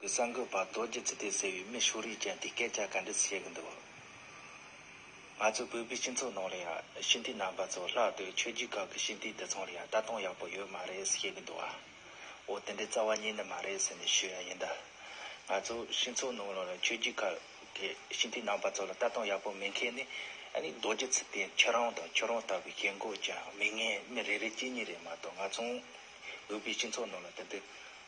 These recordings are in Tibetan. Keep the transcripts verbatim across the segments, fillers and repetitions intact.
གསར་འགོད་པ་རྡོ་རྗེ་ཚེ་བརྟན་ཟེར་བའི་མི་ཤོ་རིག་ཅན་དེ་སྐད་ཆ་ག་འདྲ་བཤད་གི་འདུག་ང་ཚོ་བོད་པའི་སྤྱི་ཚོགས་ནང་ལ་ཡང་སྤྱི་འཐུས་རྣམ་པ་ཚོ་ལྷག་ཏུ་ཆོས་བརྒྱུད་ཁག་གི་སྤྱི་འཐུས་དེ་ཚོ་ལ་ཡང་ལྟ་སྟངས་ཡག་པོ་ཡོད་མ་རེད་བཤད་གི་འདུག་ཨ། འོ་དེ་འདྲའི་རྩ་བ་ཉིད་ནས་མ་རེད་ཟེར་ནས་ཞུ་ཡ་ཡིན་ད། ང་ཚོ་སྤྱི་ཚོགས་ནང་ལ་ཆོས་བརྒྱུད་ཁག་གི་སྤྱི་འཐུས་རྣམ་པ་ཚོ་ལ་ལྟ་སྟངས་ཡག་པོ་མེད་མཁན་ནི་ཨ་ནི་རྡོ་རྗེ་ཚེ་བརྟན་ཁྱེད་རང་དང་ཁྱེད་རང་ལྟ་བུའི་ཞེན་ཁོག་ཅན་མི་ངན་མི་རེ་རེ་གཅིག་གཉིས་རེད་མ་གཏོགས། ང་ཚོ་བོད་པའི་སྤྱི་ཚོགས་ནང་ལ་དེ་འདྲའི་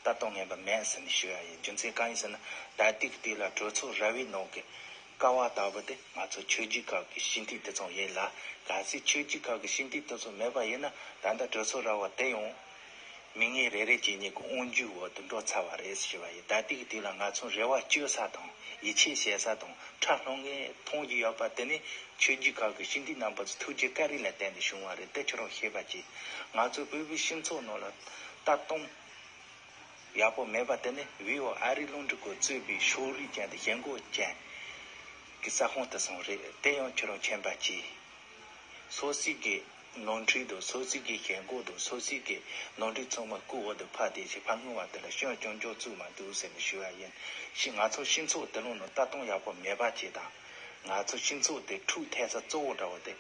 ལྟ་སྟངས་ངན་པ་མེད་ཟེར་ནས་ཞུ་ཡ་ཡིན། རྒྱུ་མཚན་གང་ཡིན་ཟེར་ན། ད་ལྟའི་དུས་ལ་གྲོས་ཚོགས་ར་བའི་ནང་གི་ཀ་བ་ལྟ་བུ་དེ་ང་ཚོ་ཆོས་བརྒྱུད་ཁག་གི་སྤྱི་འཐུས་དེ་ཚོ་ཡིན་ལ། གལ་སྲིད་ཆོས་བརྒྱུད་ཁག་གི་སྤྱི་འཐུས་དེ་ཚོ་མེད་པ་ཡིན་ན། ད་ལྟ་གྲོས་ཚོགས་ར་བ་དེ་ཡང་མི་ངན་རེ་རེ་གཅིག་གཉིས་ཀྱི་དབང་སྒྱུར་འོག་ཏུ་འགྲོ་ཚར་བ་རེད་ཞུ་བ་ཡིན། ད་ལྟའི་དུས་ལ་ང་ཚོ་རེ་བ་བཅོལ་ས་དང་ཡིད་ཆེས་བྱེད་ས་དང་ཁྲག་ལྷུང་ངེས་མཐོང་རྒྱུ་ཡོད་པ་དེ་ནི་ཆོས་བརྒྱུད་ཁག་གི་སྤྱི་འཐུས་རྣམ་པ་ཚོ་ཐུགས་རྗེ་བཀའ་དྲིན་ལ་བརྟེན་ནས་བྱུང་བ་རེད། དེ་ཁྱོད་རང་ཤེས་པ་གྱིས། ང་ཚོ་བོད་པའི་སྤྱི་ཚོགས་ནང་ལ་ལྟ་སྟངས་ཡག་པོ་མེད་པ་དེ་ནི་བི་འོ་ཨ་རིའི་རླུང་འཕྲིན་ཁང་གཙོས་པའི་ཕྱོགས་རིས་ཅན་དང་ཞེན་ཁོག་ཅན་གྱི་ས་ཁོངས་དེ་ཚོ་རེད། དེ་ཡང་ཁྱོད་རང་མཁྱེན་པ་གྱིས། སོ་སོའི་གི་ནོར་འཁྲུལ་དང་སོ་སོའི་གི་ཞེན་ཁོག་དང་སོ་སོའི་གི་ནོར་འཁྲུལ་ཚང་མ་སྐུ་འོག་ཏུ་ཕབ་སྟེ་ཕར་སྔོན་བ་དེ་ལ་སྐྱོན་རྐྱང་རྐྱང་བཙུགས་མ་འདུག་ཟེར་ནས་ཞུ་བ་ཡིན། ཞེས་ང་ཚོ་སྤྱི་ཚོགས་དེ་ལུང་ནང་ལྟ་སྟངས་ཡག་པོ་མེད་པ་བྱས་དང་། ང་ཚོ་སྤྱི་ཚོགས་དེ་འཁྲུག་ཐེབས་ས་གཙོ་བོ་འདྲ་བོ་དེ་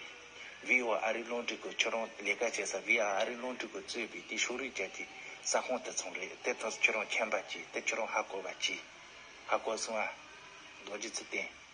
བི་འོ་ཨ་རིའི་རླུང་འཕྲིན་ཁང་ཁྱོད་རང་ལས་ཀ་བྱེད་ས་བི་འོ་ཨ་རིའི་རླུང་འཕྲིན་ཁང་གཙོས་པའི་དེ་ཕྱོགས་རིས་ཅན་གྱི་ས་ཁོངས་དེ་ཚོ་རེད། དེ་ཚོ་ཁྱོད་རང་མཁྱེན་པ་གྱིས། དེ་ཁྱོད་རང་ཧ་གོ་བ་གྱིས། ཧ་གོ་སོང་ཨ། རྡོ་རྗེ་ཚེ་བརྟན།